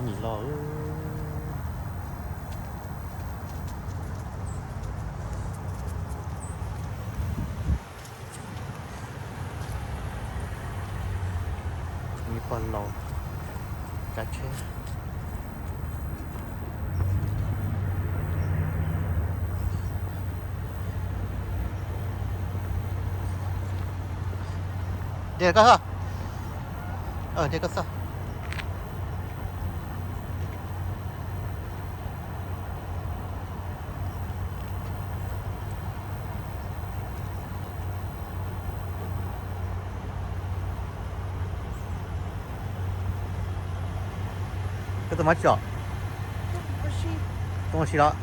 Nim los pog laus, tsav tsheb. Dej koj xoj. Dej koj xoj. Koj tus mab tsi os? Tuaj ua si los?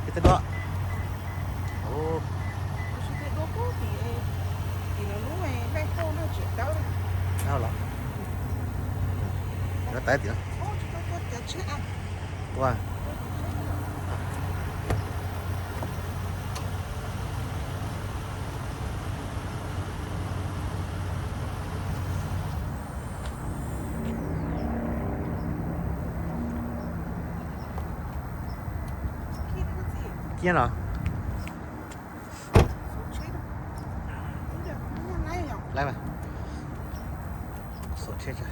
Thaij duab. Los? Nyob tau tim no. Ua. Kiag no. Lawv mas. Xauv tsheb tso.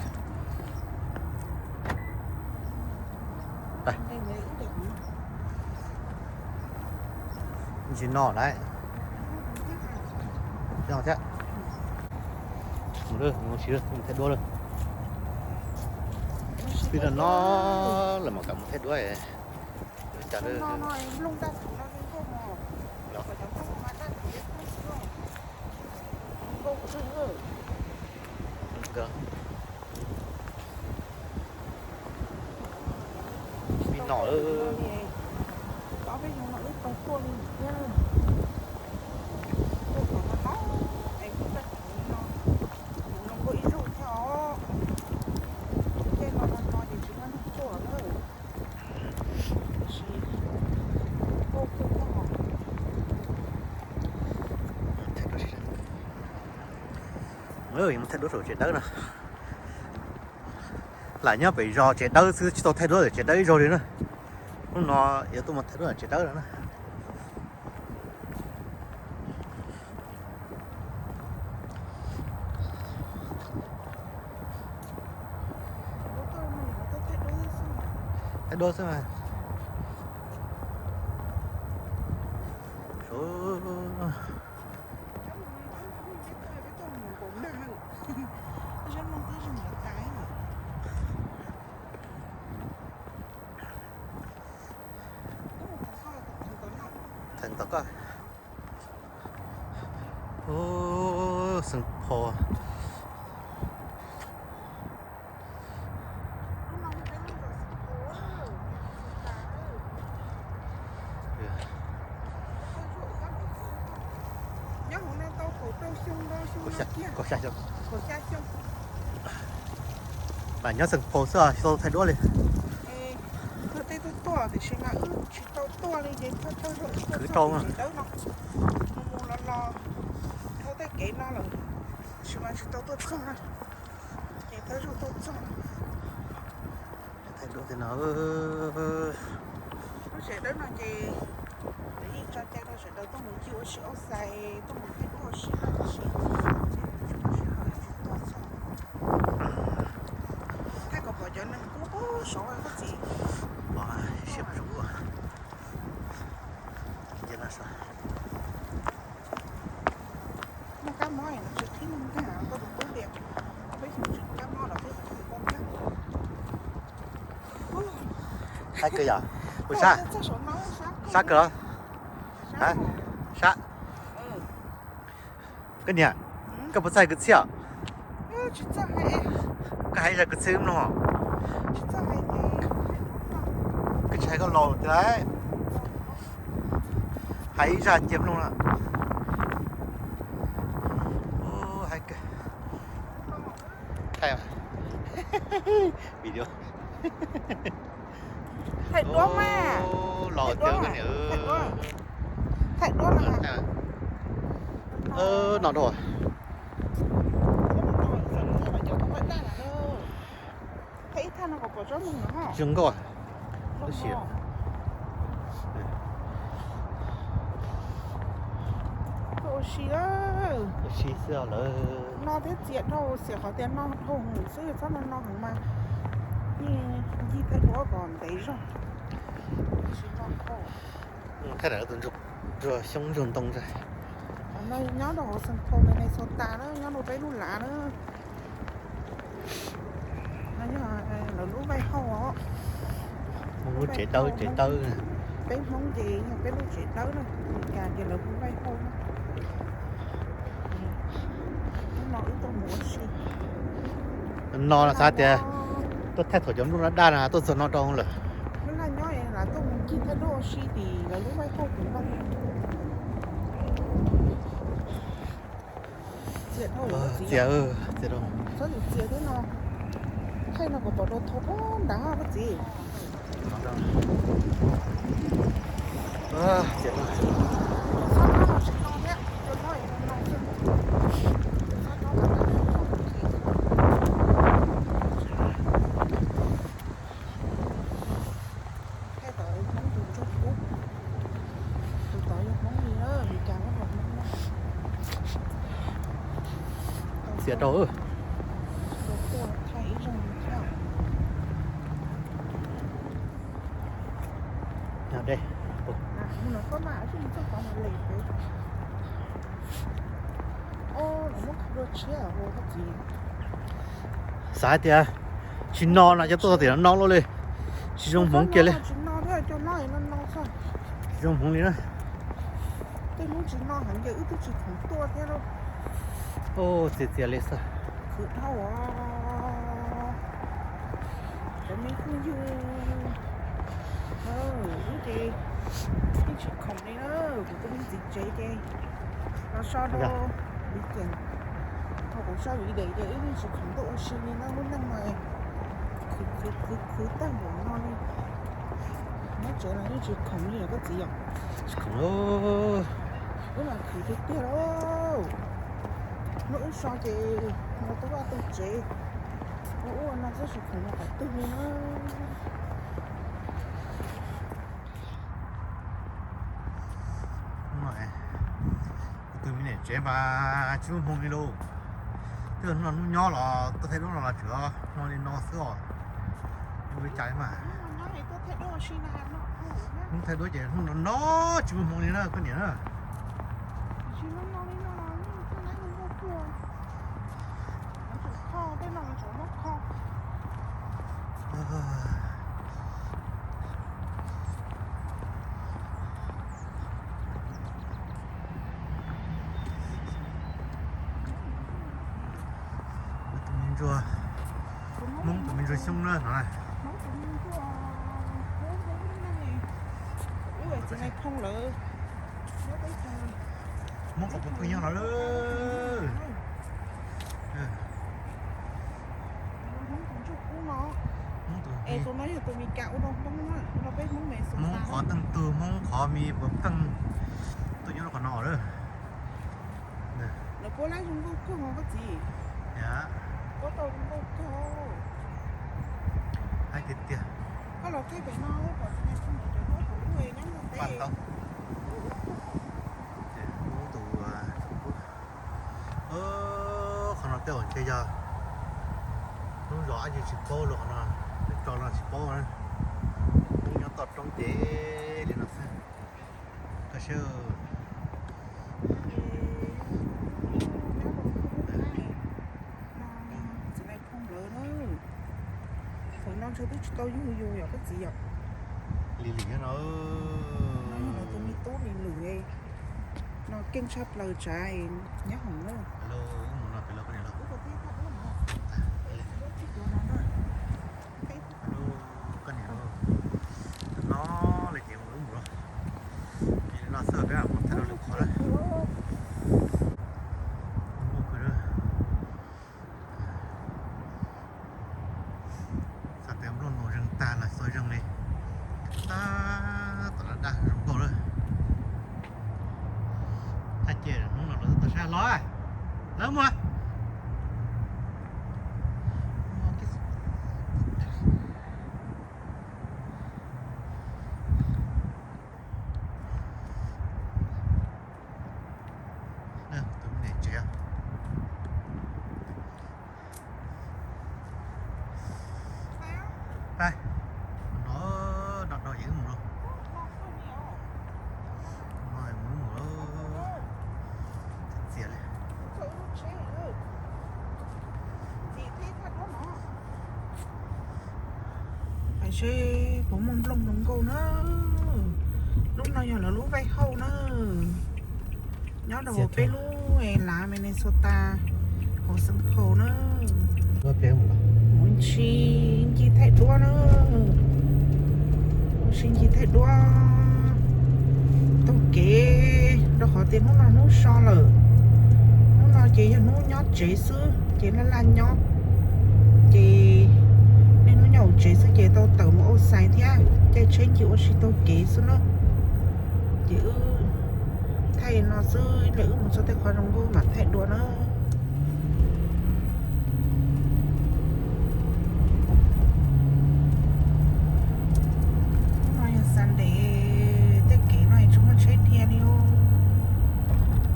Ntsis no lawm. Mus thiab, mus siv, mus thaij duab lawm. Twb no no lawm mam kam mus thaij duab. Cas lawm. Peb nom, peb xyoo no wb tau tuaj li thiab. Tuaj tom no no es kuj tag kis no, mus no kuj ib zaug thiab os. Tej no no no ces tsis muaj neeg tuaj na. Tiam sis tuaj kuj muaj os. Thaij duab saum tsev dawb no. Lam nyob pem zos tsev dawb xwb tsis tau thaij duab tsev dawb ib zaug li na. Hnub no yuav tuaj mus thaij duab tsev dawb no na. Thaij duab xwb mas. Theem tom koj. Xeem Phos. Nyob hauv no tau kaum rau xyoo, kaum xya xyoo. Mas nyob Xeem Phos xwb tsis tau thaij duab li. Tej tuaj tuaj tiam sis mas wb tsis tau tuaj li ces thawj thawj zaug kwv rau tsev dawb no. Mus mus los los dhau tej kev no lawm, tiam sis mas tsis tau tuaj txog na. Ces thawj zaug tuaj txog. Thaij duab tej no. Lub tsev dawb no ces yeej tso cai rau sawv daws tuaj mus ncig ua si ua xais, tuaj mus thaij duab ua si no tab sis tsis tuaj txog. Thaij kom pom cov neeg kub kub saud koj txiv. Pom siab pom zoo. Kab mob no tsis qhib no ntag, koj tus tub tias peb xyoo tsis kab mob los peb tus tub tsis kab mob. Sab kawg yom, kuv sab, sab kawg los. Sab. Koj niam, koj puas txawj hais kwv txhiaj? Koj hais zaj kwv txhiaj mloog. Koj tsis hais koj laus tiag. Hais ib zaj cia mloog na. Hais video. Thaij duab mas. Laus tiag koj niam. Thaij duab mas. No dua. Thaij ib Zoo nkauj. Ua si lawm. Ua si xwb lawm. No thiab txias dhau, xiam qhov tias no dhau heev xwb, txhob no no heev mas yeej ncig thawj duab kom ntev zog. Thaij ntawm tus ntsuag xyoob ntsuag ntoo ntag. Qhov no nyob rau hauv Central Minnesota na, nyob rau peb lub lav na. No yog lawv lub vaij hauj os. Lub tsev dawb, tsev dawb. Peb Hmoob ces yog peb lub tsev dawb na, Meskas ces lawv lub vaij hauj na. Hnub no wb tuaj mus ua si. No xav tias tuaj thaij thaum cov nplooj daj daj na tuaj txog no rau lawm. Hnub no nyob es lawv tuaj mus ncig thawj duab ua si tim lawv lub vaij hauj tim no. Txias dhau, txias, txias dhau. Txhob txias thiab no. Thaij no kom pom dua thaum nrad koj txiv. Txias dhau. Thaij tau Hmoob tus ntsuag kub, tus tod yog Hmoob li na, Meskas muab hais Hmoob na. Txias rau. Tuaj thaij ib zaug thiab. Yog dej. Mus no koj mas tsis txog tod mas lem pem. Os, lawv muab kho dua tshiab os koj txiv. Xav hais tias tsis no no cov tuaj txog tim no no luaj li. Tsis zoo hmoov kiag li. Tsis no thiab, cov no no no xwb. Tsis zoo hmoov li na. Tej hnub tsis no heev ces wb twb tsis khoom tuaj thiab lauj. Txias txias li xwb. Khwv dhau os. Cov me phooj ywg, wb ces yeej tsis khoom li na, kuv tus me txiv tsev ces los so rau Viv Ceem, thaum kuv so Viv Dev ces wb yeej tsis khoom tuaj ua si li na, lub neej mas khwv khwv khwv khwv tag npaum no li. Nyob tsev los yeej tsis khoom li os koj txiv yom. Tsis khoom li. Wb mas khwv tiag tiag lauj. Hnub wb so ces los tu vaj tu tsev, ua ua no xwb tsis khoom li qhov twg li na. Kuv tus me niam tsev mas tsis muaj hmoo li lauj. Twb hnub no hnub nyob los tuaj thaij duab no los tsuas hmo li no xwb os. Ua li cas li mas. Hnub thaij duab ces hnub no no tsis muaj hmoo li na koj niam na. Tus me ntsuag, Hmoob tus me ntsuag xyoob na no. Hmoob qhov puv pheej nyob no lawm. Hmoob tus, Hmoob qhov teej tug, Hmoob qhov me puv pheej tuaj nyob rau qhov no lawm. Lawv puab lab zoo nkauj kawg os koj txiv. Puab tau zoo nkauj kawg. Haib tiag tiag. Koj los thaij pem no pom txiv Nais Phoo cov duab hauv ub nyob ntawm teb. Ub tus, qhov no tej zaum ntshe yog lub zos dab tsi tsis paub los qhov no, lawv tso no tsis paub na. Poob nyob toj roob ces li no xwb. Koj saib. Txiv Nais Phoo lawv na. Thaum no ntshe twb tsis tau yug yus yom koj txiv yom. Li lwm nyob no. No yog lawv tus me tub li lwm. No keej tshaj plaws tsav nyob hauv na. Koj niam, no li ces mus lub mus los. Ces no xwb peb mus thaij rau lwm qhov lawm. Muaj kawg. Xav tias nplooj ntoos zeeg tag los xav zeeg li. Tab tom daj daj zoo nkauj lawm. Thaj ces hnub no lawv tau sab hlo, lawv mus. Seb puas muaj nplooj zoo nkauj na. Lub no yog lawv lub vaj hauj na. Nyob rau hauv peb lub lav Minnesota, hauv Saint Paul na. Ua si ncig thaij duab na. Ua si ncig thaij duab taug kev, rau qhov tias hnub no hnub so lawm. Hnub no ces yog hnub nyob tsev xwb ces laj laj nyob. Ces niaj hnub nyob hauv tsev xwb ces tau tawm mus outside thiab, caij tsheb ncig ua si taug kev xwb na. Ces wb thaij no xwb, ib pliag wb mus txog tej qhov zoo nkauj mam thaij dua na. Hnub no yog Sunday, tej kev no tsis muaj tsheb dhia li.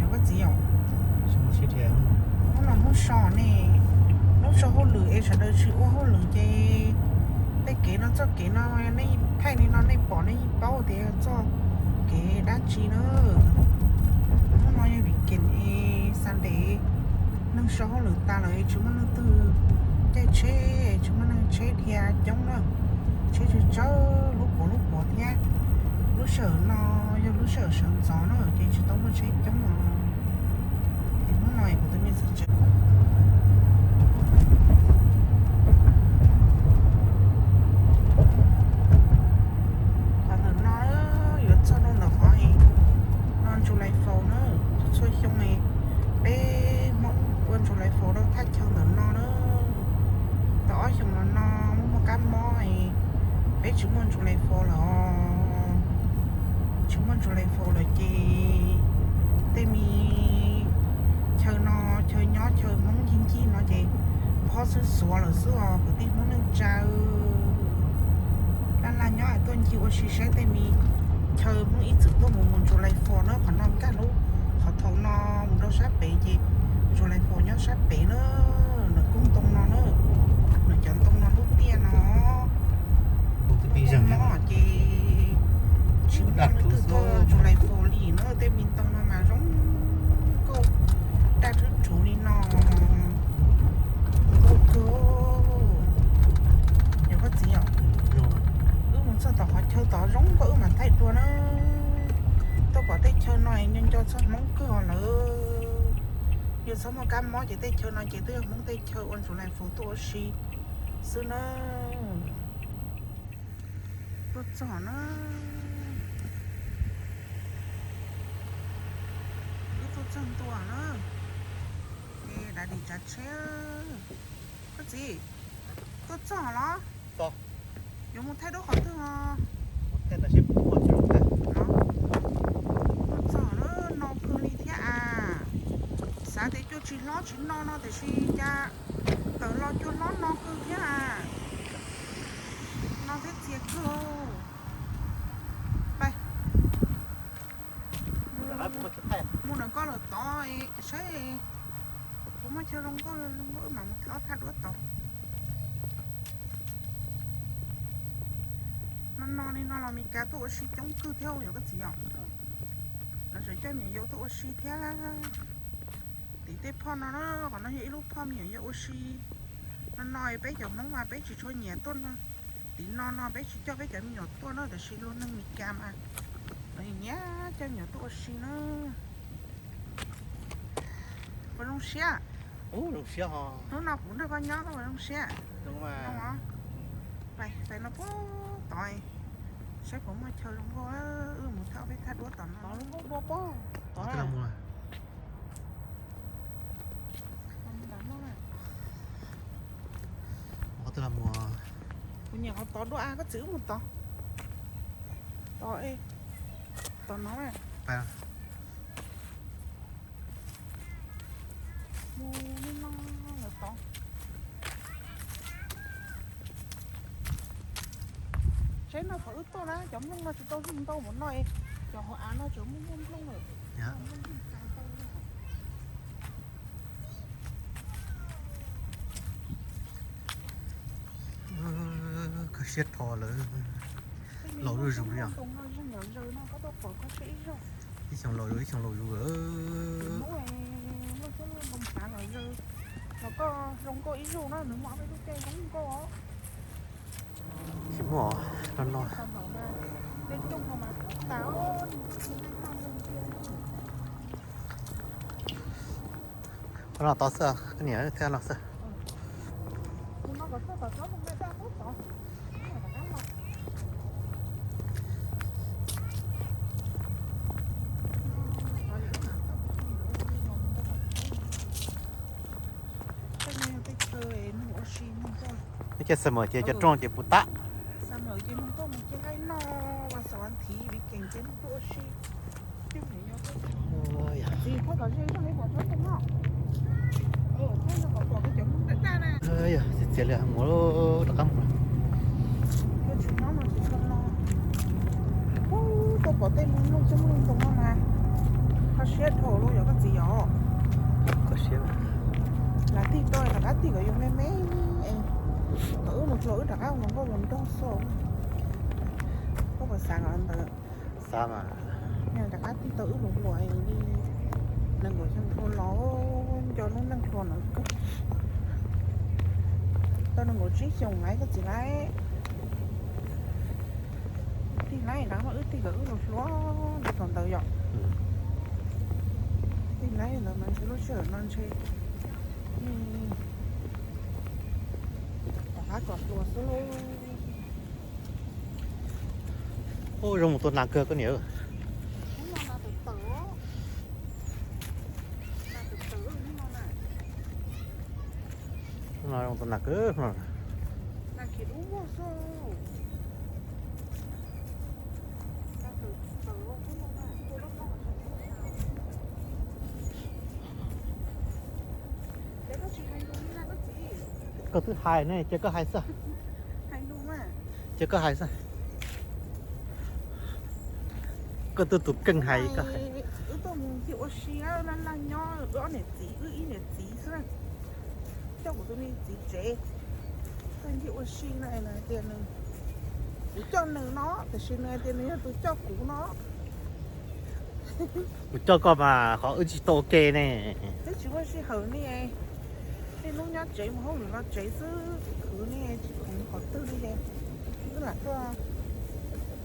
Yog koj txiv os, hnub no hnub so ne, hnub so hauj lwm es sawv daws tsis ua hauj lwm ces tej kev no, txoj kev no nej thaij li no nej pom nej yeej paub tias yog txoj kev dab tsi na. Hnub no yog weekend es Sunday, neeg so hauj lwm tas lawm, tsis muaj leej twg caij tsheb, tsis muaj neeg tsheb dhia coob na. Tsheb tsawg tsawg, lub puav lub puav thiab. Lub sij hawm no yog lub sij hawm sawv ntxov na ces tsis tau muaj tsheb coob os. Es hnub no kuv tus me txiv tsev qhov ntawm no yuav txog rau ntawm qhov no July Fourth na. Txhua xyoo peb Hmoob ua July Fourth rau thaj chaw ntawm no na. Tau ob xyoos los no muaj muaj kab mob, peb tsis muaj July Fourth lawm os. Tsis muaj July Fourth lawm ces tej me chaw no, chaw nyob chaw Hmoob ncig ncig no ces phob xwb xuav lawm xwb os kwv tij Hmoob neej tsa. Laj laj nyob es tuaj ncig ua si saib tej me chaw Hmoob ib txwm tuaj mus mus July Fourth na. Qhov no nkag lub, qhov thaum no mus rau sab pem ces July Fourth nyob sab pem na. Nws kub ntoo no na, nws cov ntoo no lub tiaj no. Ces tsis muaj leej twg tuaj July Fourth li na. Tej me ntoo no mas zoo nkauj, daj rhuv rhuv li no. Nkauj kawg. Yog koj txiv os, wb mus txog tom qhov chaw tod zoo nkauj wb mam thaij dua na. Tuaj pom tej chaw no nco nco txog Hmoob kawg lawm. Yog txhob muaj kab mob ces tej chaw no ces twb yog Hmoob tej chaw ua July Fourth tuaj ua si xwb na. Tuaj txog na, wb tuaj txog ntua na. Es dav dim tsav tsheb. Koj txiv, tuaj txog los? Yuav mus thaij duab qhov twg os? Tuaj txog na, no kawg li thiab as. Xav tias cuaj tsis hlob tsis no no tiam sis cas tawm los cuaj hlob no kawg thiab as. No thiab txias kawg. Pais, mus ntawm koj lawm tod saib puas muaj chaw zoo nkauj zoo nkauj wb mam mus thaij ob thaj duab tod. No no li no los Meskas tuaj ua si coob kawg thiab yog koj txiv os. Lawv tseem coj me nyuam yaus tuaj ua si thiab. Tim tej phoj no na, qhov no yog ib lub phoj me nyuam yaus ua si. No no peb cov Hmoob mas peb tsis tshua nyiam tuaj no. Tim no no peb tsis coj peb cov me nyuam tuaj na, tiam sis luag neeg Meskas mas lawv nyiam coj me nyuam tuaj ua si na. Puas zoo siab? Hnub no kuv nrog koj nyob koj puas zoo siab? Pais no puag tod saib puas muaj chaw zoo nkauj, wb mus thaij peb thaj duab tom no. Tod zoo nkauj dua pob. Kuv nyiam qhov tod dua, koj txiv wb mus tod. Tod, tod no. Mus li no lawm tod. Tsheb no thaum wb tuaj na cov nplooj no tsis tau zoo ntau npaum no, cov hauv av no tseem muaj muaj nplooj lawm. Kawg siab rho lawm. Laus zuj zus li os. Ib xyoos laus zus ib xyoos laus zus lawm. Los koj zoo nkauj ib zaug na, nws muaj ob peb lub caij zoo nkauj os. Sib Ub, no no. Qhov no tod xwb, koj niam thiaj no xwb. Ib ce xav mas ces cov rooj ces puv tag. Yog txiv txias li mus rov qab mus. Tuaj pom tej lub looj xyoob looj ntoo no mas kho siab dhau lawm yog koj txiv yom. Kho siab. Lam tig tau rov qab tig kom yus me me, kom wb mus hluas wb rov qab mus nkauj mus nraug xwb. Koj puas xav kom ntawd? Xav mas. Yog rov qab tig tau wb mus hluas li nees nkaum xyoo dhau los, nco lub neej hluas no kawg. Tau nees nkaum tsib xyoos lawm koj txiv lawm. Tig lawm no mas wb tig kom wb mus hluas li thaum ntawd yom. Tig lawm ntawd mas ntshe lub sij hawm no ntshe tom qab kom hluas xwb lauj. Ub, zoo mus tua nas kawg koj niam. Hnub no zoo tua nas kawg no. Koj twb hais ne, cia koj hais xwb. Cia koj hais xwb. Koj twb tus keej hais koj hais. Wb tuaj mus ncig ua si, laj laj nyob, wb ob niam txiv, wb ib niam txiv xwb. Coj kuv tus me txiv tsev tuaj ncig ua si no es nws hais tias nws, kuv coj nws no, tiam sis nws hais tias nws yog tus coj kuv no. Kuv coj koj mas qhov wb tsis tau ua ke ne. Twb tsis muaj sij hawm ne. Niaj hnub nyob tsev mus hauj lwm los tsev xwb, khwv ne tsis khwv qhov twg li ces wb lam tuaj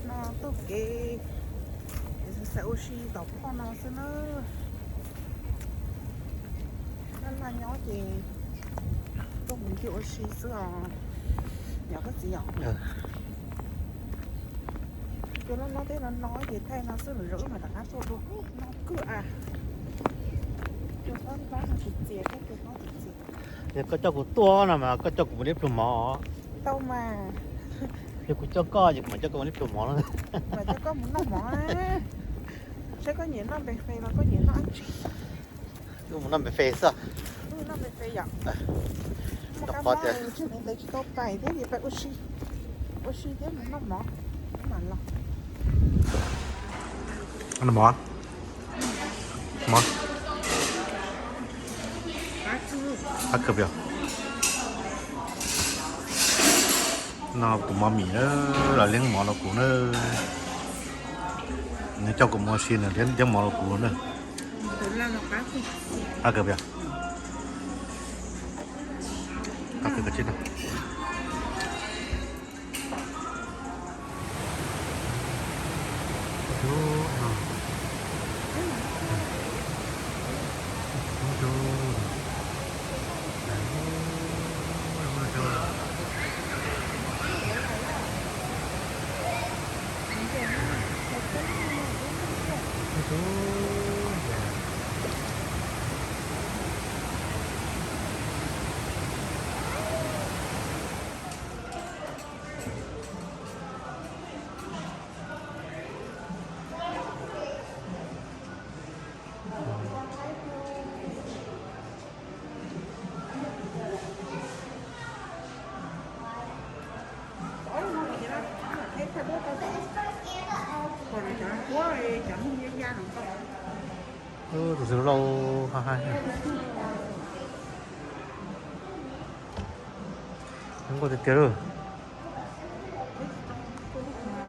no taug kev, xav xav ua si tom phoj no xwb na. Laj laj nyob ces tuaj mus ncig ua si xwb os, yog koj txiv yom. Cua loj loj tej no no ces thaij no xwb, lwm zaus wb mam rov qab tuaj dua. No kawg as. Cua hlob hlob no tsis txias thiab, cua hlob tsis txias. Yog koj coj kuv tuaj no mas koj coj kuv mus liab pluag mov. Tau mas. Yog kuv coj koj ces kuv mam coj koj mus liab pluag mov na. Mam coj koj mus noj mov. Saib koj nyiam noj npe fe los koj nyiam noj dab tsi. Wb mus noj npe fe xwb. Wb noj npe fe yom. Mus qab mob tsis ntev tsis tau pais thiab ces pais ua si, ua si thiab mus noj mov, mam los. Noj mov. Mov qab kawg pem. No tus mov mim na, los liab mov rau kuv na. Nws coj kuv mus ua si nws liab mov rau kuv na. Qab kawg pem. Qab kawg kawg tib no. Tus xwb lauj, ha ha. Zoo nkauj tiag tiag lauj.